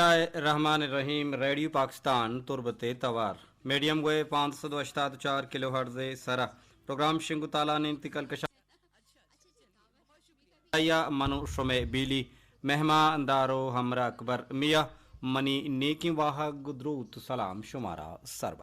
اللہ الرحمن الرحیم۔ ریڈیو پاکستان تربت ءِ توار، میڈیم ویو پانچ سد و ہشتاد و چار کلو ہرٹز ءِ سرا پروگرام شنگ و تالان انت۔ کلکشان آیا من و شمئے بیلی مہماندار و ہمراہ اکبر میاں، منی نیکیں واہگ، دروت و سلام شمارا سر بات۔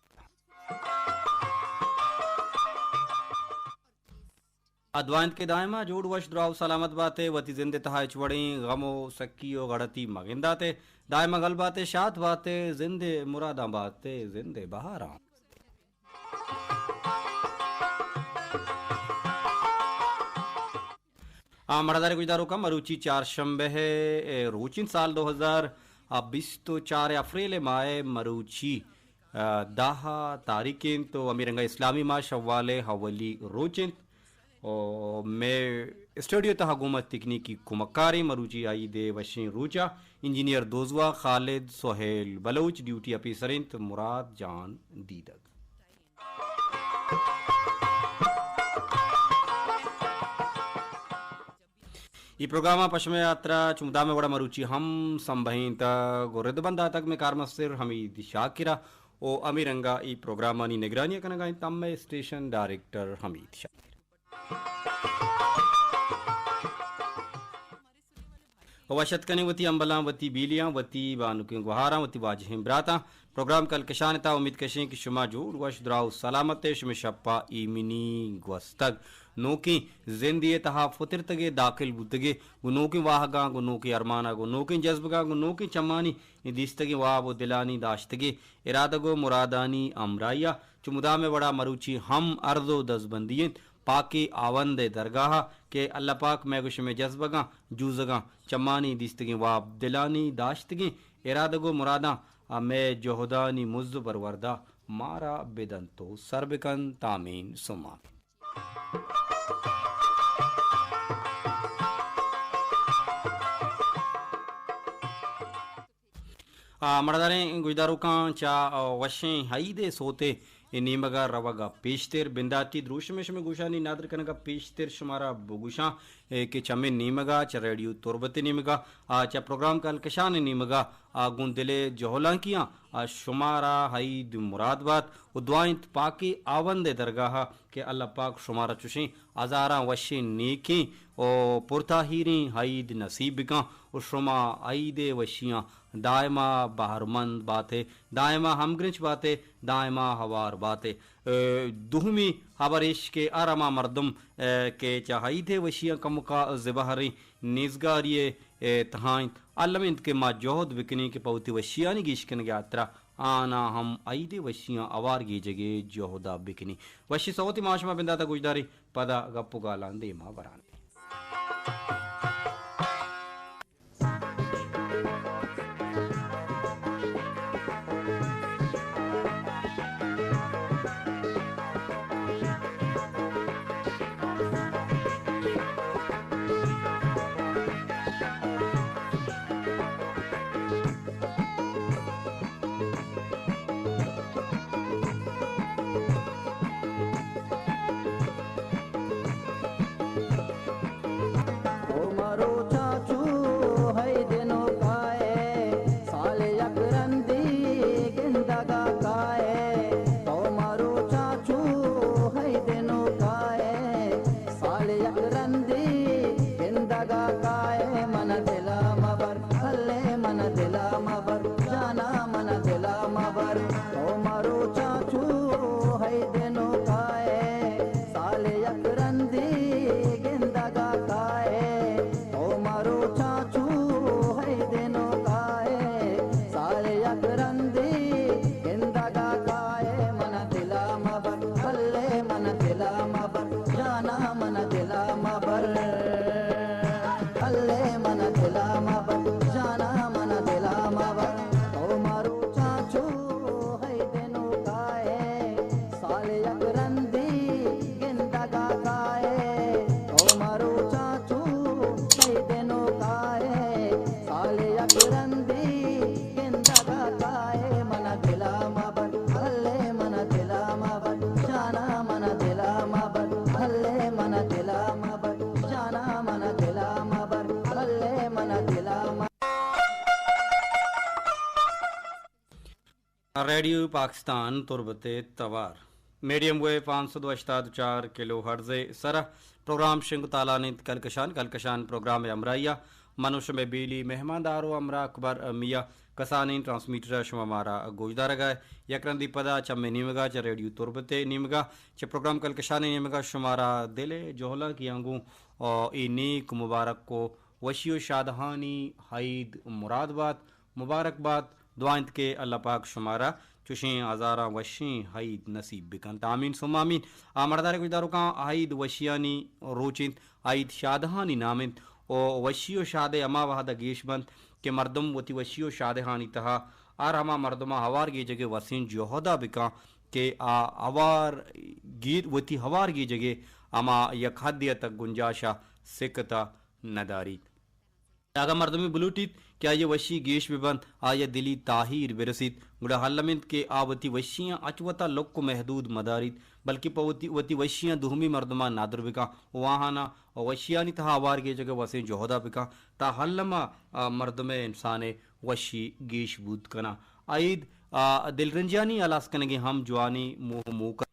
آ دعا انت کہ دائما جوڑ وش دراہ و سلامت بات ئے، وتی زند ءِ تہا ہچ وڑیں غم و سکی و غڑتی مگندات ئے، دائما گل بات ئے، شات بات ئے، زند ءِ مراداں بات ئے، زند ءِ بہاراں۔ آ، مڑاداریں گوشداروکاں، مروچی چارشنبہ ءِ روچ انت، سال دو ہزار بیست و چار ءِ اپریل ءِ ماہ ءِ مروچی، آ، دہ تاریخ انت و ہمے رنگا اسلامی ماہ شوال ءِ اولی روچ انت۔ و مئے اسٹوڈیو تہا گوں ما تکنیکی کمکاریں، مروچی عید ءِ وشیں روچا انجینئر دوزواہ خالد سہیل بلوچ، ڈیوٹی آفیسر انت مراد جان دیدگ۔ اے پروگرام ءَ پہ شمئے ہاترا چو مدام ءِ وڑا مروچی ہم سمبہینتگ و ردبند داتگ مئے کارمستر حمید شاکر ءَ و ہمے رنگا اے پروگرامانی نگرانی ءَ کنگا انت مئے اسٹیشن ڈائریکٹر حمید شاکر۔ وش اتک کنیں وتی ہمبلاں، وتی بیلیاں، وتی بانکیں گوہاراں، وتی واجہیں براتاں۔ پروگرام کلکشان ءِ تہا امید کشیں کہ شما جوڑ وش دراہ و سلامت ئے، شمئے شپا ایمنی گوستگ۔ نوکیں زندے ءِ تہا پترتگ ئے، داخل بوتگ ئے، گوں نوکیں واہگاں، گوں نوکیں ارماناں، گوں نوکیں جذبگاں، گوں نوکیں چمانی دیستگیں واب و دلانی داشتگیں ارادگ و مرادانی ہمراہیا چو مدام ءِ وڑا مروچی ہم عرض و دزبندی انت پاکیں ہاوند ءِ درگاہا کہ اللہ پاک مئے گوں شمئے جذبگاں، جوزگاں، چمانی دیستگیں واب، دلانی داشتگیں ارادگ و مراداں، آ مئے جہدانی مزد و بروردا مارا بدنت و سر بکنت۔ آمین ثم آمین۔ آ، مڑاداریں گوشداروکاں، چہ، آ، وشیں عید ءِ سوتے ءِ نیمگا روگا پیشتر بنداتی دروشم ءَ شمئے گوشانی نادر کنگا پیشتر شمارا بگوشاں، اے، کہ چمے نیمگا چہ ریڈیو تربت ءِ نیمگا، آ، چہ پروگرام کلکشان ءِ نیمگا، آ، گوں دل ءِ جہلانکیاں، آ، شمارا عید مراد بات و دعا انت پاکیں ہاوند ءِ درگاہا کہ اللہ پاک شمارا چوشیں ہزاراں وشیں نیکیں و پرتاہیریں عید نصیب بکن و شما عید ءِ وشیاں دائما بہرمند بات ئے، دائما ہمگرنچ بات ئے، دائما ہوار بات ئے۔ اے، دومی ہبر ایش کہ ہر ہما مردم، اے، کہ چہ عید ءِ وشیاں کمکا زبہریں نیزگاری ءِ، اے، تہا انت، الم انت کہ ما جہد بکنیں کہ پہ وتی وشیانی گیش کنگ ءِ ہاترا آناں ہم عید ءِ وشیاں ہوار گیجگ ءِ جہدا بکنیں۔ وشیں سوتے ما شما بنداتا گوشداریں، پدا گپ و گالاں دیما بران۔ ریڈیو پاکستان تربت ءِ توار، میڈیم ویو پانچ سد و ہشتاد و چار کلو ہرٹز ءِ سرا پروگرام شنگ تالان انت۔ کلکشان، کلکشان پروگرام ءِ ہمراہی ءَ من و شمئے بیلی مہماندار و ہمراہ اکبر میاں۔ کسانیں ٹرانسمیٹر ءَ شما مارا گوشدارگ ءَ۔ یک رندی پدا چمے نیمگ ءَ چہ ریڈیو تربت ءِ نیمگ ءَ، چہ پروگرام کلکشان ءِ نیمگ ءَ شمارا دل ءِ جہلانکیاں گوں، آ، اے نیک مبارک و وشی و شادہانی عید مراد بات، مبارک بات۔ دعا انت کہ اللہ پاک شمارا چوشیں ہزاراں وشیں عید نصیب بکنت۔ آمین ثم آمین۔ آ، مردار گوشداروکاں، عید وشیانی روچ انت، عید شادہانی نام انت و وشی و شادہ ہما وہد ءَ گیش بنت کہ مردم وتی وشی و شادہانی تہا ہر ہما مردماں ہوار گیجگ ءِ وسیں جہد ءَ بکن کہ آ ہوار گیر، وتی ہوار گیجگ ءِ ہما یک حدے ءَ تک گنجائش ءَ سکت ءَ نداریت۔ اگاں مردمے بلوٹیت کہ آئی ءِ وشی گیش بہ بنت، آئی ءَ دلی تاہیر برسیت، گڑا الم انت کہ آ وتی وشیاں اچ وتا لک و محدود مداریت، بلکہ پہ وتی، وتی وشیاں دومی مردماں ندر بکن و آہانا وشیانی تہا ہوار گیجگ ءِ وسیں جہدا بکن، تا الم ءَ، آ، مردم ءِ انسان ءِ وشی گیش بوت کناں۔ عید، آ، دلرنجیانی ہلاس کنگ ءِ ہم جوانیں موہ موقع۔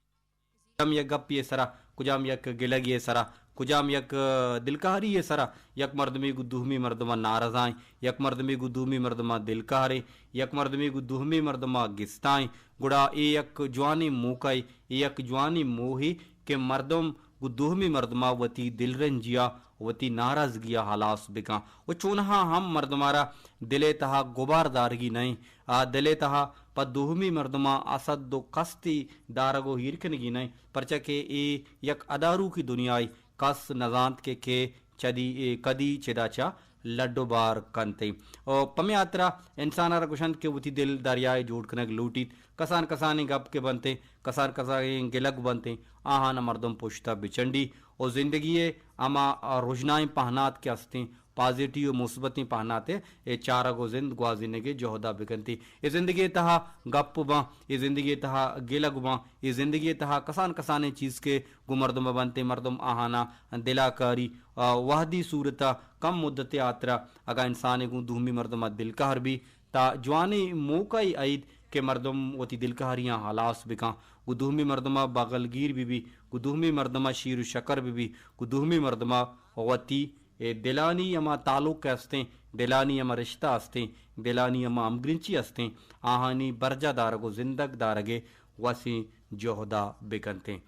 کجام یک گپے ءِ سرا، کجام یک گلگے ءِ سرا، کجام یک، آ، دلکہری ءِ سرا، یک مردمے گوں دومی مردم ءَ ناراض ایں، یک مردمے گوں دومی مردم ءَ دلکہر ایں، یک مردمے گوں دومی مردم ءَ گستا ایں، گڑا اے یک جوانیں موقع اے، اے یک جوانیں موہے کہ مردم گوں دومی مردم ءَ وتی دلرنجی ءَ، وتی ناراضگی ءَ ہلاس بکن۔ و چونہا ہم مردم ءَ را دل ءِ تہا گبار دارگی نہ ایں، آ دل ءِ تہا پہ دومی مردماں حسد و قستی دارگ و ہیر کنگی نہ انت، پرچا کہ اے یک اداروکی دنیائے، کس نزانت کہ کے چدی، اے، کدی چدا چہ لڈ و بار کنت۔ و پمے ہاترا انسان ءَ را گوشنت کہ وتی دل دریائے جوڑ کنگ لوٹیت۔ کسان کسانیں گپ کہ بنت، کسان کسانیں گلگ بنت، آہاں مردم پشت ءَ بچنڈی و زندگی ءِ ہما رژنائیں پہنات کہ ہستیں، پازیٹیو و مثبتیں پہناتے، اے چارگ و زند گوازینگ ءِ جہدا بکنتی۔ اے زندگی ءِ تہا گپ باں، اے زندگی ءِ تہا گلگ باں، اے زندگی ءِ تہا کسان کسانیں چیز کہ گوں مردم ءَ بنت، مردم آہانا دلا کاری، آ، وہدی صورتا کم مدتے ہاترا اگاں انسانے گوں دومی مردم ءَ دلکہر بی، تا جوانیں موقعے ائید کہ مردم وتی دلکہریاں ہلاس بکن، گوں دومی مردم ءَ بغلگیر بہ بی، گوں دومی مردم ءَ شیر و شکر بہ بی، گوں دومی مردم ءَ وتی اے دلانی ہما تعلق کہ ہستیں، دلانی ہما رشتہ ہستیں، دلانی ہما ہمگرنچی ہستیں، آہانی برجاہ دارگ و زندگ دارگ ءِ وسیں جہدا بکنتیں۔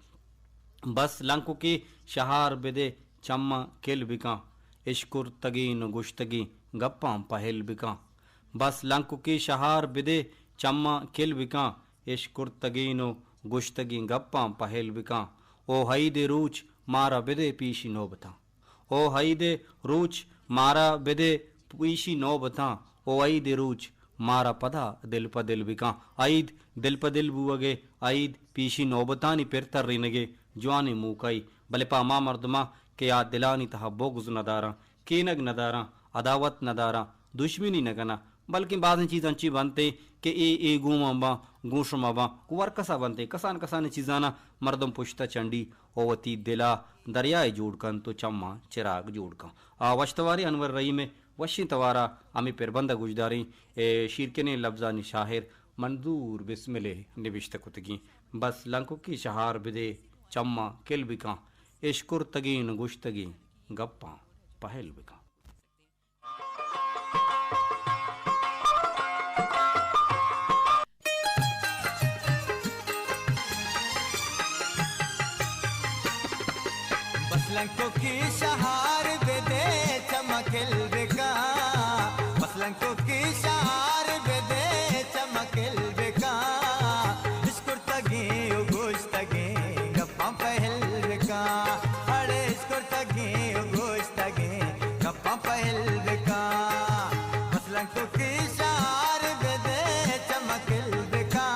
بس لنککے شہار بدے چماں کل بکن، اشکرتگیں و گوشتگیں گپاں پہل بکن۔ بس لنککے شہار بدے چماں کل بکن، اشکرتگیں و گوشتگیں گپاں پہل بکن۔ او عید ءِ روچ مارا بدے پیشی نوبتاں۔ او عید ءِ روچ مارا بدے پیشی نوبتاں۔ او عید ءِ روچ مارا پدا دل پہ دل بکن۔ عید دل پہ دل بوگ ءِ، عید پیشی نوبتانی پر ترینگ ءِ جوانیں موقعے، بلے پہ ہما مردماں کہ آ دلانی تہا بغض نداراں، کینگ نداراں، عداوت نداراں، دشمنی نکناں، بلکیں بازیں چیز انچیں بنتیں کہ اے، اے گوں من باں، گوں شما باں، گوں ہر کسا بنتیں۔ کسان کسانیں چیزاناں مردم پشتا چنڈی و وتی دلا دریائے جوڑ کنت و چماں چراگ جوڑ کنت۔ آ، وشتواریں انور رحیم ءِ وشیں توارا ہمے پربند ءَ گوشداریں۔ اے شیرکنیں لبزانی شاعر منظور بسمل ءِ نبشتہ کتگیں۔ بس لنککے شہار بدے چماں کل بکن، اشکرتگیں و گوشتگیں گپاں پہل بکن۔ بس لنککے شہار بدے چماں کل بکن، بس لنککے شہار بدے چماں کل بکن، اشکرتگیں و گوشتگیں گپاں پہل بکن، اڑے اشکرتگیں و گوشتگیں گپاں پہل بکن، بس لنککے شہار بدے چماں کل بکن۔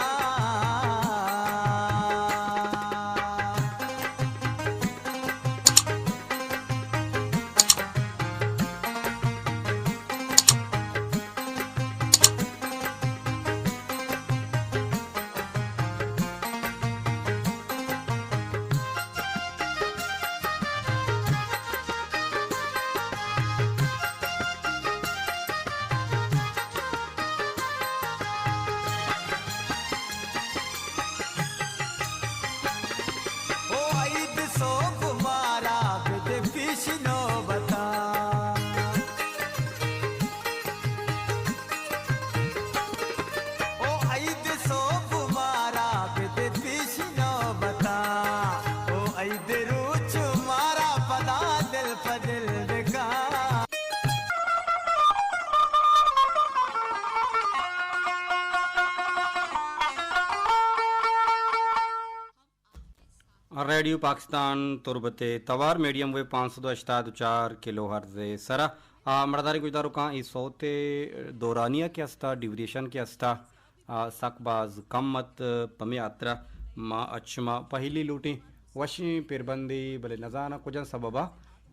ریڈیو پاکستان تربت ءِ توار میڈیم ویو پانچ سد و ہشتاد و چار کلو ہرٹز ءِ سرا۔ آ، مڑداریں گوشداروکاں، اے صوت ءِ دورانیہ کہ استا، ڈیوریشن کہ استا، آ، سک باز کم ات۔ پمے ہاترا ما اچ شما پہلی لوٹیں وشیں پربندے، بلے نزاناں کجام سببا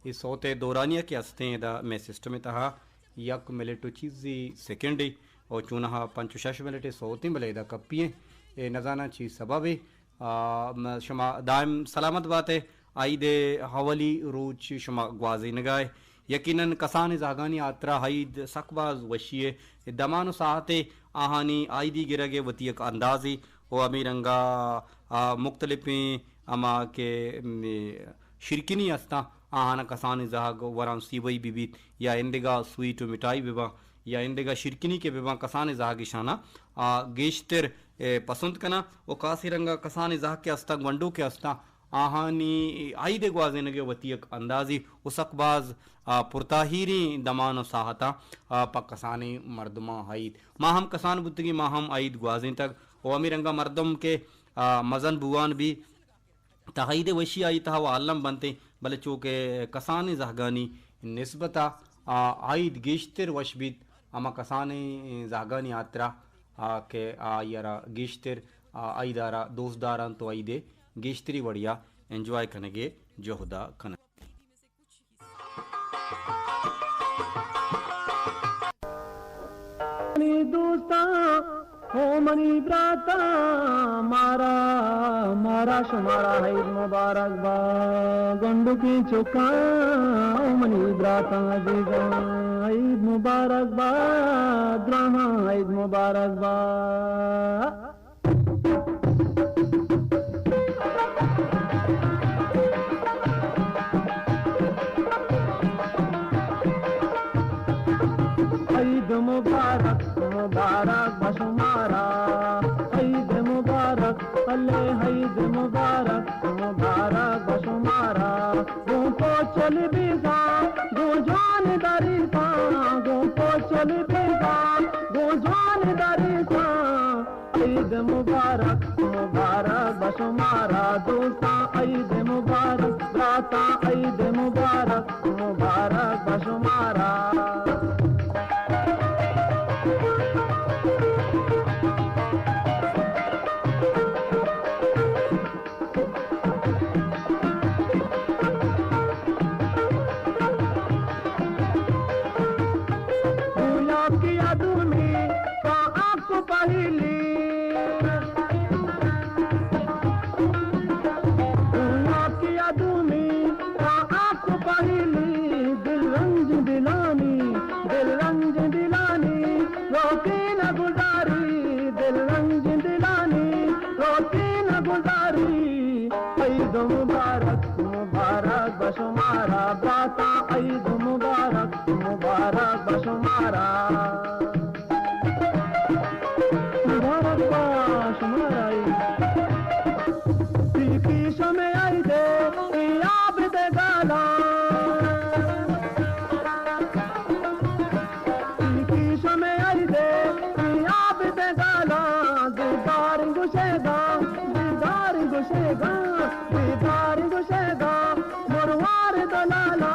اے صوت ءِ دورانیہ کہ استیں ادا مئے سسٹم ءِ تہا یک منٹ و چیزے سیکنڈے، او چونہا پنچ و شش منٹ ءِ صوتیں، بلے ادا کپی ایں، اے نزاناں چی سببے۔ آ، م-، شما دائم سلامت بات ئے۔ عید ءِ اولی روچ شما گوازینگا ئے۔ یقیناً کسانیں زہگانی ہاترا عید سک باز وشی ءِ دمان و ساعتے۔ آہانی عیدی گرگ ءِ وتی یک اندازے و ہمے رنگا، آ، مختلفیں ہما کہ، م-، شیرکنی ہستاں، آہانا کسانیں زہگ وراں سیوئی بہ بیت یا ایندگہ سویٹ و مٹھائی بہ باں یا ایندگہ شیرکنی کہ بہ باں، کسانیں زہگ ایشانا، آ، گیشتر، اے، پسند کناں۔ و خاصیں رنگا کسانیں زہگ کہ ہستاں، گونڈو کہ ہستاں، آہانی عید ءِ گوازینگ ءِ وتی یک اندازے و سک باز، آ، پرتاہیریں دمان و ساعتاں، آ، پہ کسانیں مردماں عید۔ ما ہم کسان بوتگیں، ما ہم عید گوازینتگ و ہمے رنگا مردم کہ، آ، مزن بوان بی، تہ عید ءِ وشی آئی تہا و الم بنتیں، بلے چو کہ کسانیں زہگانی نسبتا، آ، عید گیشتر وش بیت، ہما کسانیں زہگانی ہاترا، آ، کہ آئی ءَ را گیشتر، آ، عید ءَ را دوست دارنت و عید ءِ گیشتری وڑیا انجوائے کنگ ءِ جہد ءَ کننت۔ منی دوستاں، او منی براتاں، مارا، مارا شمارا عید مبارک با۔ گنڈکیں چکاں، او منی براتاں عزیزاں، عید مبارک با، دراہاں عید مبارک با۔ عید مبارک، مبارک با شمارا۔ عید مبارک، اللہ عید مبارک، مبارک با شمارا۔ گوں پوچل بیزاں، گوں جوان دریساں، گوں پوچل بیزاں، گوں جوان دریساں۔ عید مبارک، مبارک با شمارا دوستاں، عید مبارک براتاں، عید مبارک، مبارک با شمارا۔ گویا کہ ادومی پہ آنکو پہیلی، گویا کہ ادومی پہ آنکو پہیلی، دل رنج دلانی، دل رنج دلانی، روکی نہ گزاری، دل رنج دلانی، روکی نہ گزاری۔ عید مبارک، مبارک با شمارا براتاں، عید مبارک، مبارک با شمارا۔ مبارک با شمارا عید۔ پیکی شمع عید، یاب دے گالا۔ پیکی شمع عید، یاب دے گالا۔ دیدار گشے گا، دیدار گشے گا، دیدار گشے گا، مروار دلالا۔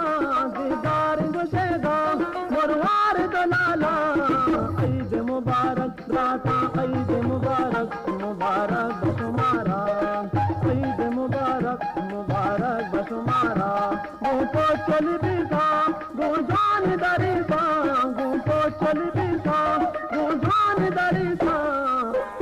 دیدار گشے گا، مروار دلالا۔ عید مبارک براتاں، عید مبارک، مبارک با شمارا۔ عید مبارک، مبارک با شمارا۔ گوں پوچل بیزاں، گوں جوان دریساں، گوں پوچل بیزاں، گوں جوان دریساں۔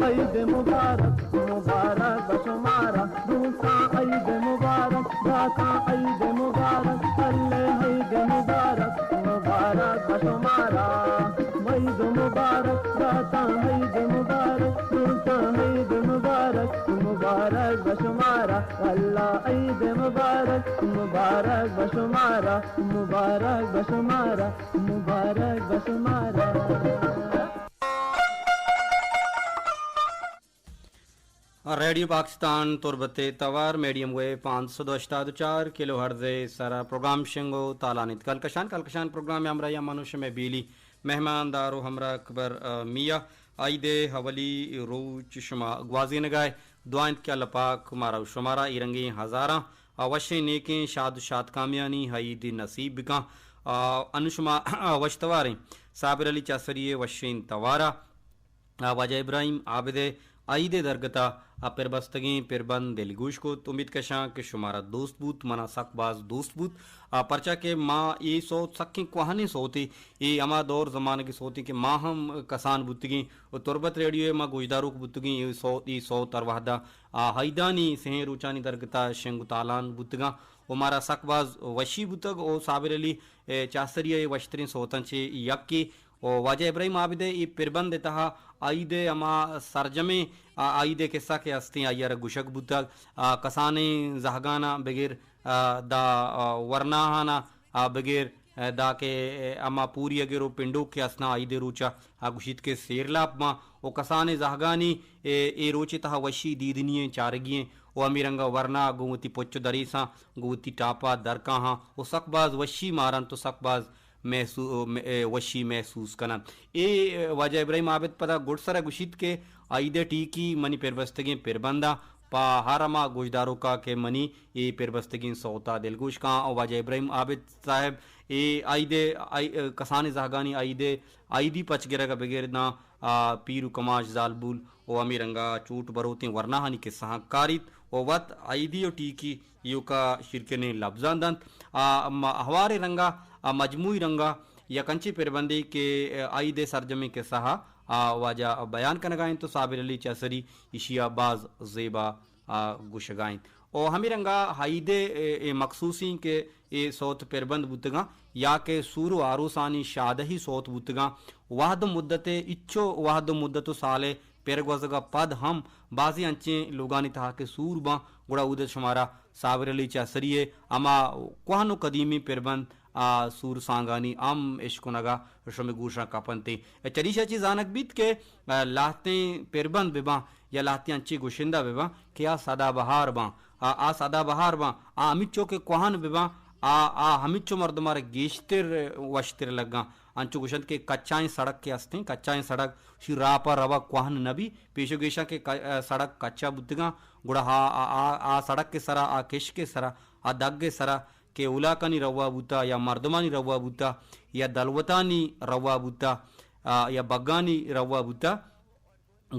عید مبارک، مبارک با شمارا دوستاں، عید مبارک براتاں، عید مبارک، اللہ عید مبارک، مبارک با شمارا۔ عید مبارک براتاں، عید مبارک دوستاں، عید مبارک، مبارک با شمارا۔ واللہ عید مبارک، مبارک با شمارا، مبارک با شمارا، مبارک با شمارا۔ ریڈیو پاکستان تربت ءِ توار میڈیم ویو پانچ سد و ہشتاد و چار کلو ہرٹز ءِ سرا پروگرام شنگ و تالان انت۔ کلکشان، کلکشان پروگرام ءِ ہمراہی ءَ من و شمئے بیلی مہمان دار و ہمراہ اکبر، آ، میاں۔ عید ءِ اولی روچ شما گوازینگا ئے۔ دعا انت کہ اللہ پاک مارا و شمارا اے رنگیں ہزاراں، آ، وشیں نیکیں شاد و شادکامیانی عید نصیب بکن۔ آ، انو شما وش تواریں۔ صابر علی چاسری ءِ وشیں توارا، آ، واجہ ابراہیم عابد ءِ عید ءِ درگتا آ پر بستگیں پربند دلگوش کت۔ امیت کشاں کہ شمارا دوست بوت، منا سک باز دوست بوت۔ آ، پرچا کہ ما اے سوت سکیں کوہنیں سوتے، اے ہما دور زمانگے سوتے کہ ما ہم کسان بوتگیں و تربت ریڈیو ءِ ما گوشداروک بوتگیں۔ اے سوت، اے سوت ہر وہدا، آ، عیدانی سہیں روچانی درگتا شنگ و تالان بوتگاں و مارا سک باز وشی بوتگ و صابر علی، اے، چاہسری ءِ وشتریں سوتاں چہ یکے۔ و واجہ ابراہیم عابد ءِ اے پربند ءِ تہا عید ءِ ہما سرجمیں، آ، عید ءِ قصہ کہ ہستیں، آئی ءَ را گوشگ بوتگ۔ آ، کسانیں زہگاناں بگر، آ، داں، آ، ورناہاناں، آ، بگر، آ، داں کہ، آ، ہما پوری اگر و پنڈوک کہ ہستاں عید ءِ روچا، آ، گوشیت کہ سیرلاپ باں و کسانیں زہگانی، اے، اے روچ ءِ تہا وشی دیدنی ایں، چارگی ایں و ہمے رنگا ورنا گوں وتی پچ و دریساں، گوں وتی ٹاپا درکاہاں و سک باز وشی مارنت و سک باز محسو-، م-، اے، وشی محسوس کننت۔ اے، اے، واجہ ابراہیم عابد پدا گڈسرا گوشیت کہ عید ءِ ٹیکی منی پربستگیں پربنداں پہ ہر ہما گوشداروکا کہ منی اے پربستگیں سوتا دلگوش کاں۔ و واجہ ابراہیم عابد صاحب اے عید ءِ، آئی-، کسانیں زہگانی عید ءِ، عیدی پچ گرگا بگر داں، آ، پیر و کماش زالبول و ہمے رنگا چوٹ بروتیں ورناہانی قصہاں کاریت و وت عیدی و ٹیکی ایوکا شیرکنیں لبزاں دنت۔ آ، م-، ہواریں رنگا، آ، مجموعی رنگا یک انچیں پربندے کہ، آ، عید ءِ سرجمیں قصہ ءَ، آ، واجہ بیان کنگا انت و صابر علی چاہسری ایشی ءَ باز زیبا، آ، گوشگا انت۔ و ہمے رنگا عید ءِ، اے، اے مخصوصیں کہ اے سوت پربند بوتگاں یا کہ سور و آروسانی شادہی سوت بوتگاں، وہد و مدت ءِ، اچو وہد و مدت و سال ءِ پر گوزگا پد ہم بازیں انچیں لوگانی تہا کہ سور باں، گڑا اود ءَ شمارا صابر علی چاہسری ءِ ہما کوہن و قدیمی پربند، آ، سور سانگانی ہم اشکنگا شمے گوشاں کپنت۔ چریشا چی زانگ بیت کہ، آ، لہتیں پربند بباں یا لہتیں انچیں گشندہ بباں کہ آ سدا بہار باں، آ، آ سدا بہار باں، آ ہمینچو کہ کوہن بباں، آ، آ ہمینچو مردمارا گیشتر وشتر لگاں۔ انچو گوشنت کہ کچائیں سڑک کہ ہستیں، کچائیں سڑک شی راہ پہ روگ کوہن نہ بی، پیش و گیشاں کہ ک-، سڑک کچا بوتگاں، گڑا آ، آ، آ، آ سڑک ءِ سرا، آ کشک ءِ سرا، آ دگ ءِ سرا کہ اولاکانی روا بوتا یا مردمانی روا بوتا یا دلوتانی روا بوتا، آ، یا بگانی روا بوتا،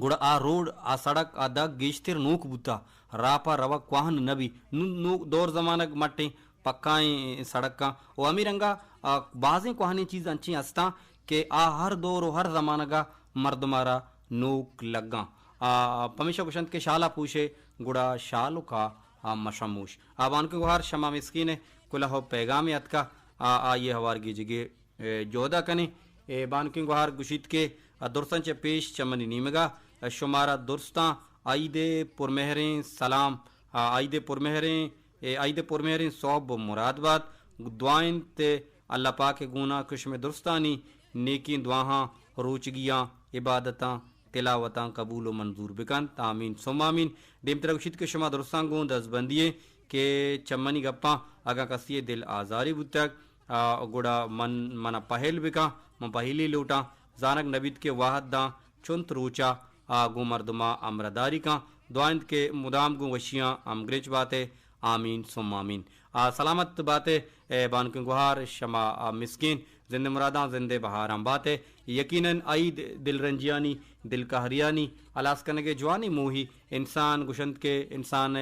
گڑا آ روڈ، آ سڑک، آ دگ گیشتر نوک بوتا، راہ پہ روگ کوہن نہ بی۔ نوں، نوں دور زمانگ مٹیں پکائیں سڑکاں و ہمے رنگا، آ، بازیں کوہنیں چیز انچیں ہستاں کہ آ ہر دور و ہر زمانگا مردمارا نوک لگاں۔ آ، پمیشا گوشنت کہ شالا پوشے گڑا شال و کا، آ، مشموش۔ آ، بانکیں گوہار شما مسکین ءِ کلہ و پیغامے اتکا، آ، آئی ءِ ہوار گیجگے اے، جہد ءَ کنیں۔ اے، بانکیں گوہار گوشیت کہ، آ، درستاں چہ پیش چہ منی نیمگا، آ، شمارا درستاں عید ءِ پرمہریں سلام، آ، عید ءِ پرمہریں، اے، عید ءِ پرمہریں سوب و مراد بات۔ دعا انت اللہ پاک ءِ گونا کہ شمئے درستانی نیکیں دعاہاں، روچگیاں، عبادتاں، تلاوتاں قبول و منظور بکنت۔ آمین ثم آمین۔ دیمترا گوشیت کہ شما درستاں گوں دزبندی ایں کہ چہ منی گپاں اگاں کسی ءِ دل آزارے بوتگ، آ، گڑا من، من ءَ پہل بکن، من پہلی لوٹاں۔ زانگ نہ بیت کہ وہد داں چنت روچا آ گوں مردماں ہمراہداری کن۔ دعا انت کہ مدام گوں وشیاں ہمگرنچ بات ئے۔ آمین ثم آمین۔ آ، سلامت بات ئے، اے بانکیں گوہار، شما آ مسکین زند مراداں زند بہاراں بات ئے۔ یقیناً عید دلرنجیانی، دلقہریانی ہلاس کنگ ءِ جوانیں موہی۔ انسان گوشنت کہ انسان ءِ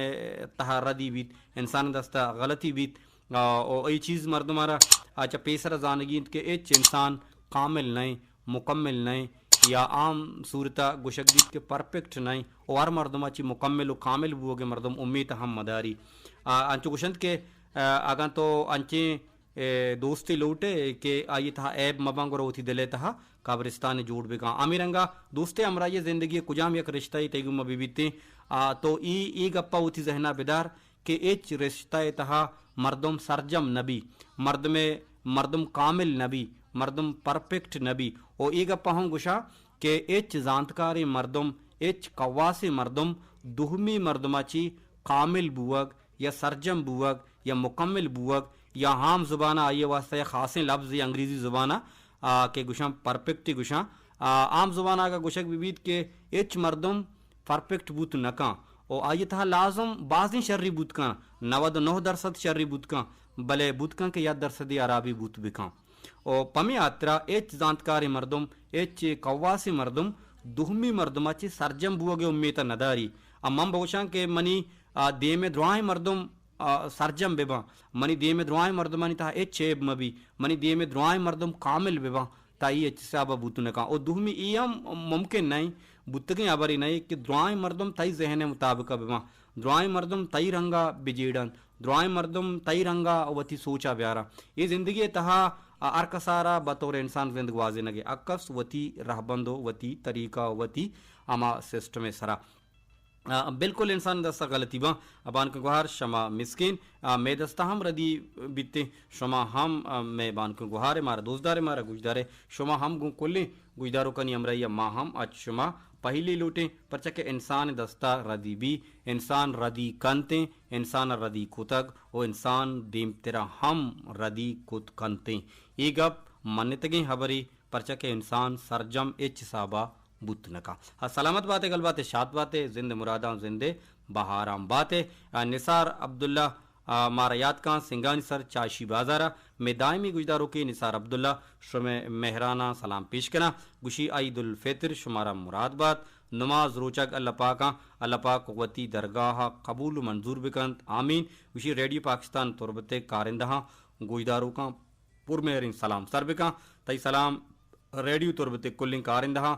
تہا ردی بیت، انسان ءِ دست ءَ غلطی بیت، آ، و اے چیز مردم ءَ را، آ، چہ پیسر ءَ زانگی انت کہ ہچ انسان کامل نہ انت، مکمل نہ انت، یا عام صورت ءَ گوشگ بیت کہ پرفیکٹ نہ انت، و ہر مردم ءَ چہ مکمل و کامل بوگ ءِ مردم امیت ہم مداری۔ آ، انچو گوشنت کہ، آ، اگاں تو انچیں، اے، دوستے لوٹ ئے کہ آئی ءِ تہا عیب مہ باں، گڑا وتی دل ءِ تہا قبرستانے جوڑ بکن۔ ہمے رنگا دوست ءِ ہمراہی ءَ زندگی ءِ کجام یک رشتہ یے تئی گوما بہ بیتیں، آ، تو اے، اے گپ ءَ وتی ذہن ءَ بدار کہ ہچ رشتہ ءِ تہا مردم سرجم نہ بی، مردم ءِ، مردم کامل نہ بی، مردم پرفیکٹ نہ بی۔ و اے گپ ءَ ہم گوشاں کہ ہچ زانتکاریں مردم، ہچ کواسیں مردم دومی مردم ءَ چہ کامل بوگ یا سرجم بوگ یا مکمل بوگ یا عام زبان ءَ آئی ءِ واستہ یک خاصیں لبزے انگریزی زبان ءَ، آ، کہ گوشاں پرفیکٹ گوشاں۔ آ، عام زبان ءَ اگاں گوشگ بہ بیت کہ ہچ مردم پرفیکٹ بوت نہ کن، و آئی تہا لازم بازیں شری بوت کن، نود و نہ درصد شری بوت کن، بلے بوت کن کہ یک درصدی ہرابی بوت بکن۔ و پمی ہاترا ہچ زانتکاریں مردم، ہچ کواسیں مردم دومی مردم ء چہ سرجم بوگ ء امیت ء نداری۔ ء من بگوشاں کہ منی، آ، دیم ء درائیں مردم، آ، سرجم بہ باں، منی دیم ء درائیں مردمانی تہا ہچ عیب مہ بی، منی دیم ء درائیں مردم کامل بہ باں، تہ اے ہچ حساب ء بوت نہ کن۔ و دومی اے ہم ممکن نہ انت، بوتگیں ہبرے نہ انت کہ درائیں مردم تئی ذہن ء مطابق ء بہ باں، درائیں مردم تئی رنگ ء بہ جیڑ انت، درائیں مردم تئی رنگ ء وتی سوچ ء بیاراں۔ اے زندگی ء تہا ہر کسارا بطور انسان زند گوازینگ ء حق است، وتی رہبند و وتی طریقہ و وتی ہما سسٹم ء سرا۔ آ، بالکل انسان دست ء غلطی باں۔ بانک گوہار شما مسکین، آ، مے دست ء ہم ردی بیتیں، شما ہم، آ، مے بانک گوہار ء مارا دوست دار ء مارا گوش دار ء، شما ہم گوں کلیں گوشداروکانی ہمراہی ء ما ہم اچ شما پہلی لوٹیں، پرچا کہ انسان دست ء ردی بی، انسان ردی کنتیں، انسان ء ردی کتگ و انسان دیمترا ہم ردی کت کنتیں۔ اے گپ منتگیں ہبرے، پرچا کہ انسان سرجم ہچ حساب ء بوت نہ کن۔ آ، سلامت بات ئے، گل بات ئے، شات بات ئے، زند مراداں زند بہاراں بات ئے۔ آ، نثار عبداللہ، آ، مارا یات کن، سنگانی سر چاشی بازار ء مئے دائمی گوشداروکے نثار عبداللہ شمئے مہراناں سلام پیش کناں۔ گوشی عید الفطر شمارا مراد بات۔ نماز روچگ اللہ پاکاں، اللہ پاک وتی درگاہ ء قبول و منظور بکنت۔ آمین۔ گوشی ریڈیو پاکستان تربت ء کارندہاں گوشداروکاں پر مہریں سلام سر بکن۔ تئی سلام ریڈیو تربت ء کلیں کارندہاں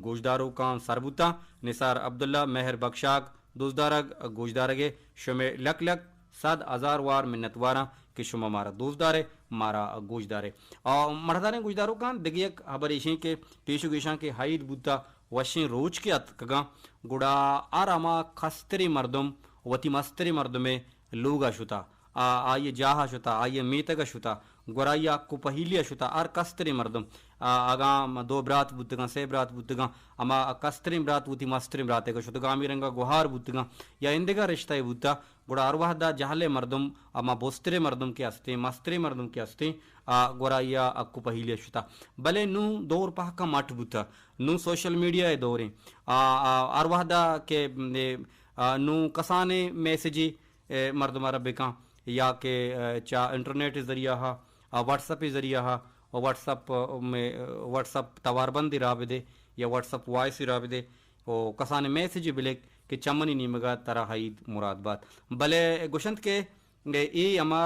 گوشداروکاں سر بوتاں۔ نثار عبداللہ مہر بکشاک دوستدارگ گوشدارگ ء شمئے لک لک صد ہزار وار منتواراں کہ شما مارا دوست دارے، مارا گوش دارے۔ آ، مڑداریں گوشداروکاں دگہ یک ہبر ایشیں کہ پیش و گیشاں کہ ہئید بوتا وشیں روچ کہ اتکگاں، گڑا ہر ہما کستریں مردم وتی مستریں مردمے لوگ ء شتا، آ، آئی ء جاہ ء شتا، آئی ء میتگ ء شتا، گورا آئی ء حق و پہیلی ء شتا، ہر کستریں مردم، آ، اگاں دو برات بوتگاں، سے برات بوتگاں، ہما کستریں برات وتی مستریں برات ء شتگاں، ہمے رنگ ء گوہار بوتگاں یا ایندگہ رشتہ ء بوتا، گڑا ہر وہد ء جہل ء مردم، ہما بستریں مردم کہ استیں، مستریں مردم کہ استیں، آ، گورا آئی ء حق و پہیلی ء شتا۔ بلے نوں دور پہکاں مٹ بوتا، نوں سوشل میڈیا ء دوریں، آ، آ، ہر وہد ء کہ، آ، نوں کسانیں میسجے ء مردم ء را بکن یا کہ، ء، چہ انٹرنیٹ ء ذریعہ ء، ء، واٹس اپ ء ذریعہ ء، ء، واٹس اپ، ء، مے-، ء، واٹس اپ تواربند ء را بدے یا واٹس اپ وائس ء را بدے، ء، کسانیں میسج ء بلک کہ چمنی نیمگ ء ترا ہئید مراد بات۔ بلے گوشنت کہ اے ہما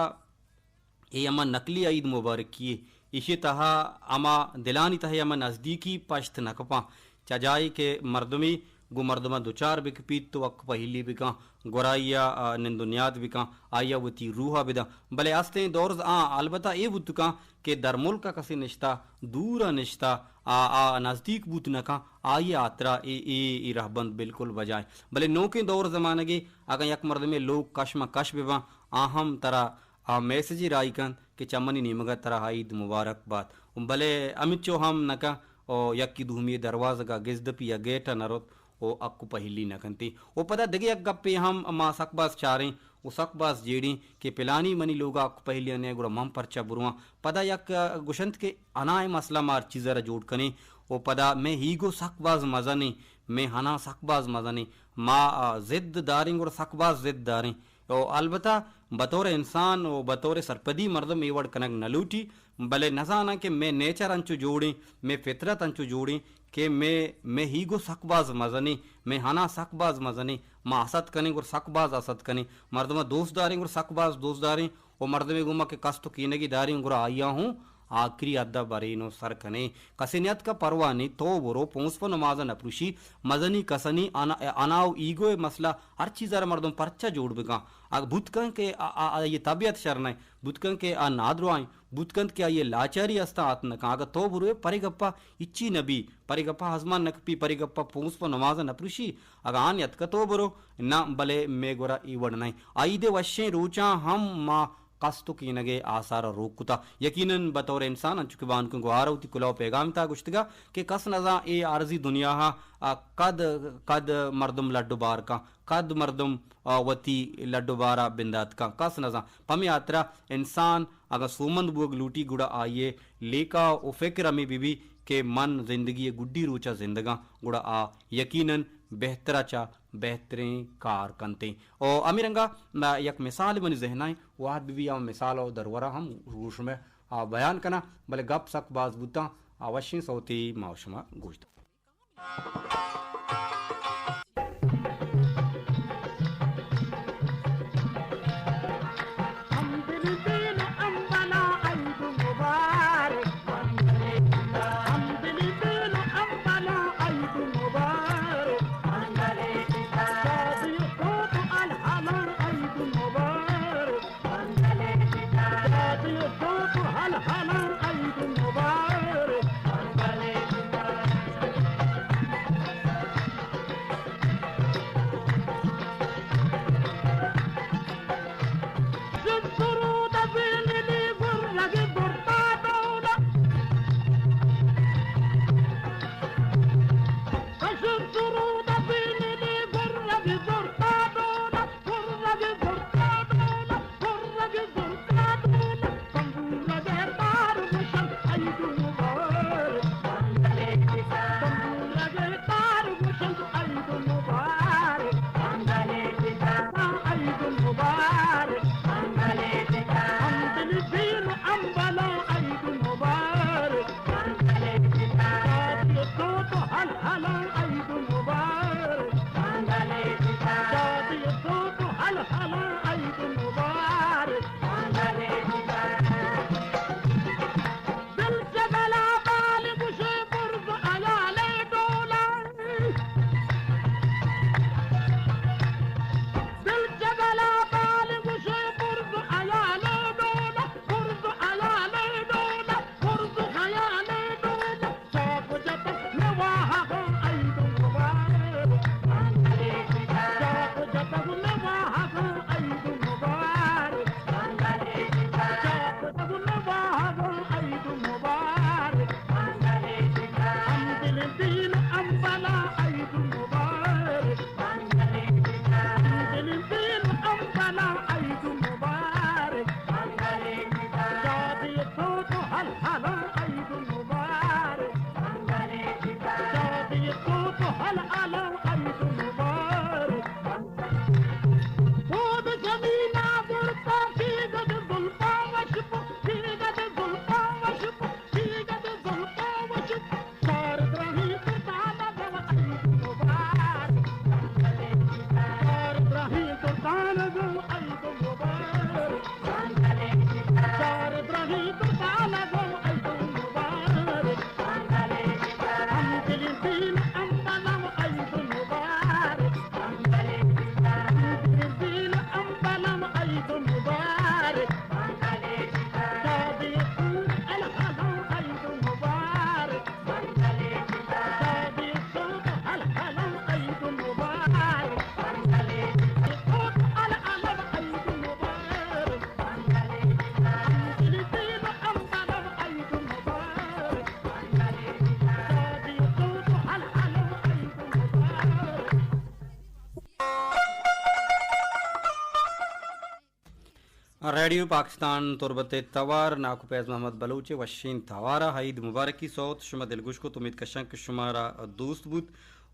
اے ہما نقلی عید مبارکی یے۔ ایشی تہا ہما دلانی تہا ہما نزدیکی پشت نہ کپاں۔ چہ جاہے کہ مردمے گوں مردماں دچار بکپیت تو حق پہیلی بکاں، گورا آئی ء، آ، نند و نیاد بکاں، آئی ء وتی روح ء بداں۔ بلے استیں دور ز-، آ، البتہ اے بوت کاں کہ در ملک ء کسے نشتہ، دور ء نشتہ، آ، آ نزدیک بوت نہ کاں، آئی ء ہاترا اے، اے، اے رہبند بالکل بجائیں۔ بلے نوکیں دور زمانگے اگاں یک مردمے لوگ کش ماں کش بباں، آ ہم ترا آ میسجے راہی کنت کہ چہ منی نیمگ ء ترا عید مبارک بات۔ بلے ہمینچو ہم نہ کن و یکے دومی ء دروازگ ء گزدپی ء گیٹ ء نہ روت و حق و پہلی نہ کنت۔ و پدا دگہ یک گپے ہم ما سک باز چاریں و سک باز جیڑیں کہ پلانی منی لوگ ء حق و پہلی ء نئے گڑا من پرچا برواں۔ پدا یک گوشنت کہ اناں اے مسئلہ ما ہر چیز ء را جوڑ کنیں و پدا مئے ایگو سک باز مزنیں، مئے اناں سک باز مزنیں۔ ما، آ، ضد داریں گڑا سک باز ضد داریں۔ و البتہ بطور انسان و بطور سرپدی مردم اے وڑ کنگ نہ لوٹی، بلے نزاناں کہ مئے نیچر انچو جوڑیں، مئے فطرت انچو جوڑیں کہ مئے، مئے ایگو سک باز مزنیں، مئے اناں سک باز مزنیں، ما حسد کنیں گڑا سک باز حسد کنیں، مردم ء دوست داریں گڑا سک باز دوست داریں، و مردمے گوما کہ کست و کینگی داریں گڑا آئیا ہوں آخری حد ء برین و سر کنیں۔ کسے نیاتکا پرواہ نی، تو برو، پونس پہ نماز ء نپروشی، مزنی کسنی انا، انا و ایگو ء مسئلہ ہر چیز ء را مردم پرچا جوڑ بکاں؟ اگہ بوت کن کہ آ، آ، آ، آئی طبیعت شر نہ، بوت کن کہ آ نادراہیں، بوت کنت کہ آئی لاچاری استاں آت نہ کن۔ اگہ تو بروے پرے گپا ہچی نہ بی، پرے گپا آزمان نہ کپی، پرے گپا پونس پہ نماز ء نپروشی، اگہ آ نیاتکا تو برو، نہ بلے مے گورا اے وڑ نہ۔ عید ء وشیں روچاں ہم ما قصد و کینگ ء آثار ء روک کتا۔ یقیناً بطور انسان انچو کہ بانکیں گوہار ء وتی کلوہ ء پیغام ء تہا گوشتگا کہ کس نزان اے عارضی دنیا ء، آ، کد، کد مردم لڈ و بار کن، کد مردم، آ، وتی لڈ و بار ء بندات کن، کس نزان۔ پمے ہاترا انسان اگاں سومند بوگ لوٹی گڑا آئی ء لیکہ و فکر ہمے بہ بی کہ من زندگی ءِ گڈی روچ ءَ زندگاں، گڑا آ یقیناً بہتر ءَ چہ بہتریں کار کنتیں۔ او ہمے رنگ ءَ یک مثال منی ذہن ءَ ایں، وہد بہ بی آ مثال ءُ درور ءَ ہم گوں شمئے آ بیان کناں، بلے گپ سک باز بوتاں، آ وشیں سوتے ما شما گوش داں۔ ریڈیو پاکستان تربت ءِ توار، ناکو فیض محمد بلوچ ءِ وشیں توار ءَ عید مبارکی سوت شما دلگوش کت۔ امید کشاں کہ شمارا دوست بوت۔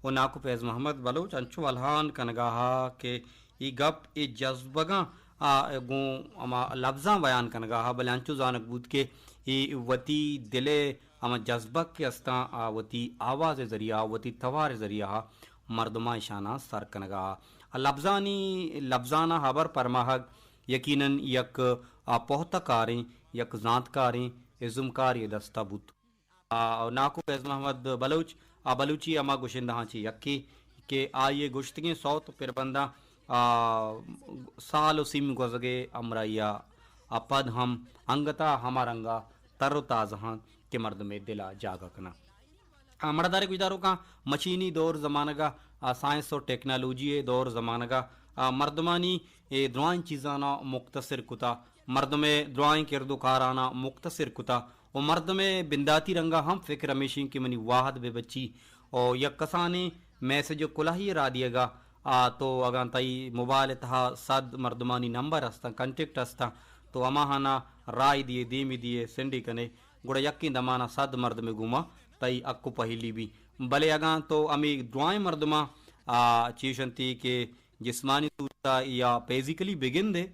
و ناکو فیض محمد بلوچ انچو الہان کنگا ہا کہ ای گپ ای جذبگاں آ گوں ہما لبزاں بیان کنگا ہا، بلے انچو زانگ بوت کہ ای وتی دل ءِ ہما جذبگ کہ استاں، آ وتی آواز ءِ ذریعہ، وتی توار ءِ ذریعہ مردماں اشاناں سر کنگا ہا۔ لبزانی، لبزاناں ہبر پرماہگ یقیناً یک، آ، پہتہ کاریں، یک زانتکاریں ازمکارے ءِ دست ءَ بوت۔ آ، ناکو فیض محمد بلوچ، آ، بلوچی ہما گشندہاں چہ یکے کہ آئی ءِ گشتگیں سوت پربنداں، آ، سال و سیم گوزگ ءِ ہمراہی ءَ، آ، پد ہم انگت ءَ ہما رنگ ءَ تر و تازہ انت کہ مردم ءِ دل ءَ جاگہ کناں۔ آ، مڑداریں گوشداروکاں، مشینی دور زمانگ ءَ، آ، سائنس و ٹیکنالوجی ءِ دور زمانگ ءَ، آ، مردمانی اے درائیں چیزاناں مختصر کتا، مردم ءِ درائیں کرد و کاراناں مختصر کتا و مردم ءِ بنداتی رنگ ءَ ہم فکر ہمیش انت کہ منی واہد بہ بچی و یک کسانیں میسج و کلاہی ءِ را دیگ ءَ، آ، تو اگاں تئی موبائل ءِ تہا صد مردمانی نمبر ہستاں، کنٹیکٹ ہستاں، تو ہماہاناں رائے دیئے، دیمی دیئے، سینڈی کنے، گڑا یکیں دمان ءَ صد مردم ءِ گوما تئی حق و پہلی بی۔ بلے اگاں تو ہمے درائیں مردماں، آ، چیش انتی کہ جسمانی صورتا یا فزیکلی بگندے،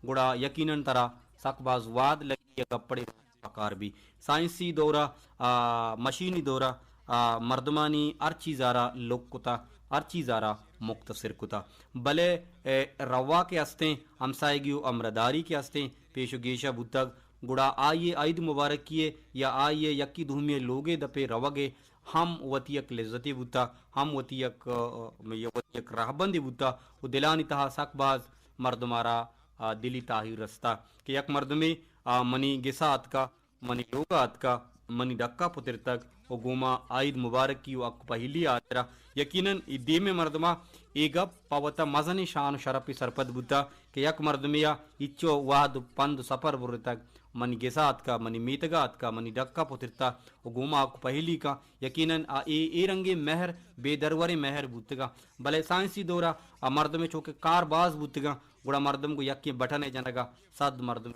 گڑا یقیناً ترا سک باز واد لگی یا گپڑے پکار بی۔ سائنسی دورا، آ، مشینی دورا، آ، مردمانی ہر چیزارا لک کتا، ہر چیزارا مختصر کتا۔ بلے، اے، روا کہ استیں، ہمسائگی و ہمراہداری کہ استیں، پیش و گیشا بوتگ، گڑا آئی ء عید مبارکی ء یا آئی ء یکی دومی ء لوگ ء دپ ء روگ ء ہم وتی یک لذتے بوتا، ہم وتی یک، ء، وتی یک رہبندے بوتا و دلانی تہا سک باز مردم ء را، ء، دلی تاہیر رستا کہ یک مردمے، ء، منی گسا اتکا، منی لوگ ء اتکا، منی ڈکا پترتگ و گوما عید مبارکی و حق پہیلی ء ہاترا۔ یقیناً اے دیم ء مردم ء اے گپ پہ وتا مزنیں شان و شرپے سرپد بوتا کہ یک مردمے ء ہچو وہد و پند و سپر برتگ، منی گسا اتکا، منی میتگا اتکا، منی ڈکا پترتا و گوما حق پہیلی کن۔ یقیناً آ اے، اے رنگیں مہر بے دروریں مہر بوتگاں۔ بلے سائنسی دورا آ مردمے چونکہ کار باز بوتگاں، گڑا مردم گوں یکیں بٹنے جنگا صد مردم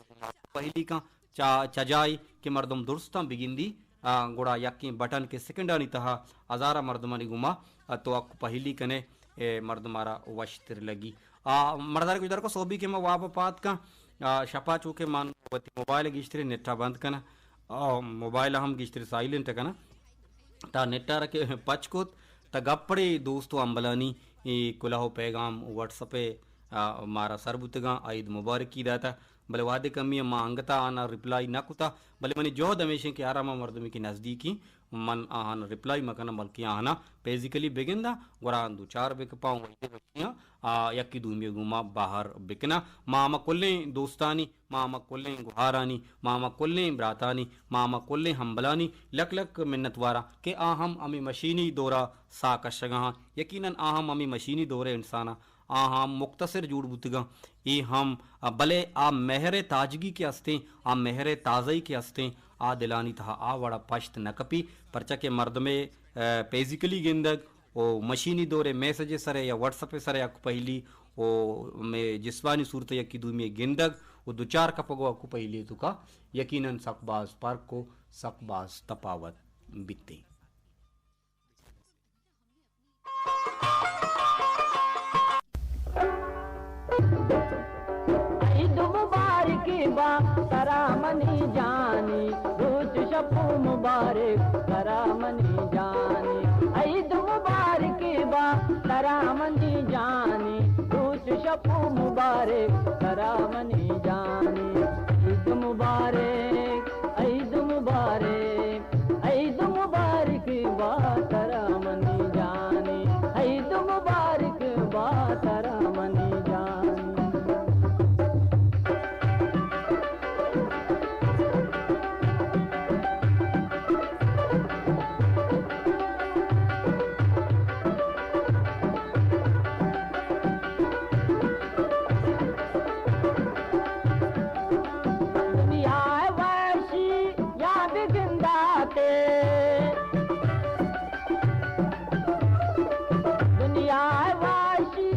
پہیلی کن۔ چا، چجائی کہ مردم درستاں بگندی، آ، گڑا یکیں بٹن کہ سیکنڈانی تہا ہزاراں مردمانی گوما، آ، تو حق پہیلی کنے، اے مردم آرا وشتر لگی۔ آ، مردار گوشدار کو سوبی کہ ما واب پات کن، آ، شپا چوکہ من وتی موبائل گیشتری نیٹا بند کناں، آ، موبائل ہم گیشتری سائلنٹ کناں، تا نیٹا را کہ پچ کت، تا گپڑے دوست و امبلانی، اے، کلہ و پیغام وٹس اپ، آ، مارا سر بوتگاں، عید مبارکی داتا۔ بلے وہدے کمی ء ما انگت ء آہاں ریپلائی نہ کتہ، بلے منی جہد ہمیش انت کہ ہر ہما مردمے کہ نزدیکی من آہاں ریپلائی مہ کناں، بلکیں آہاں فزیکلی بگنداں، گڑا آہاں دوچار بکپاں، وشیاں، آ، یکے دومی ء گوما بہر بکناں۔ ما ہما کلیں دوستانی، ما ہما کلیں گہارانی، ما ہما کلیں براتانی، ما ہما کلیں ہمبلانی لک لک منت واراں کہ آ ہم ہمے مشینی دورا ساہ کشگا ہاں۔ یقیناً آ ہم ہمے مشینی دور ء انساناں آ ہم مختصر جوڑ بوتگاں۔ اے ہم، بلے آ مہر تاجگی کہ استیں، آ مہر تازہی کہ استیں، آ دلانی تہا آ وڑا پشت نہ کپی، پرچا کہ مردمے، ء، فزیکلی گندگ و مشینی دورے میسج سرے یا وٹس اپ سرے حق پہلی و مے جسمانی صورت یکی دومی گندگ و دوچار کپگ و حق پہلی توکا یقیناً سک باز فرق و سک باز تپاوت بیتیں۔ عید مبارک با ترا منی جانی، روچ شپ مبارک ترا منی جانی۔ عید مبارک با ترا منی جانی، روچ شپ مبارک ترا منی جانی۔ عید مبارک، عید مبارک، عید مبارک با ترا منی جانی، عید مبارک با ترا منی جانی۔ دنیا ء وشی یا بگنداتے، دنیا ء وشی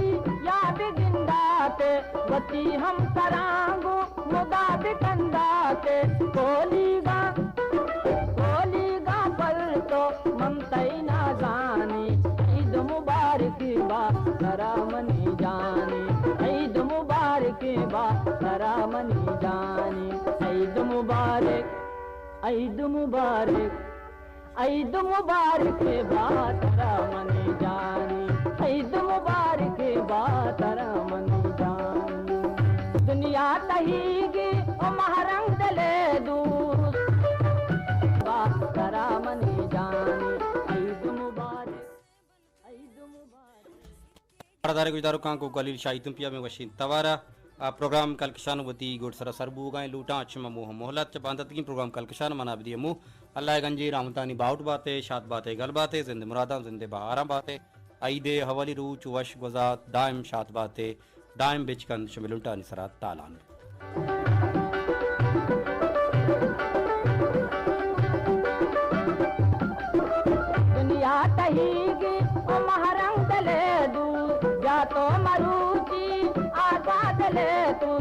یا بگنداتے، وتی ہمسراں گوں مدا بکنداتے۔ کولیگاں، کولیگاں پر تو من تئی نازانی۔ عید مبارک با ترا منی جانی، عید مبارک با ترا منی جانی۔ عید مبارک، عید مبارک، عید مبارک با ترا منی جانی، عید مبارک با ترا منی جانی۔ دنیا تہیگی و مہرنگ دل دوست با ترا منی جانی۔ عید مبارک، عید مبارک۔ پردار گوشداروکاں کو خلیل شاہی تمپیا میں وشین توارا۔ آ، پروگرام کلکشان وتی گڈ سرا سر بوگائیں لوٹاں، اچ ممو ہم مہلت چہ باندتگیں پروگرام کلکشان منا بدی مو۔ اللہ گنجی رحمتانی باہوٹ باتے، شاد باتے، گل باتے، زند مراداں زند بہاراں باتے۔ عید حوالی روچ وش گزات، دائم شاد باتے، دائم بچکند شملنٹانی سرا تالان۔ دنیا تہیگی و مہرنگ دلے دو، بیا تو مروچی آزاد لے تو۔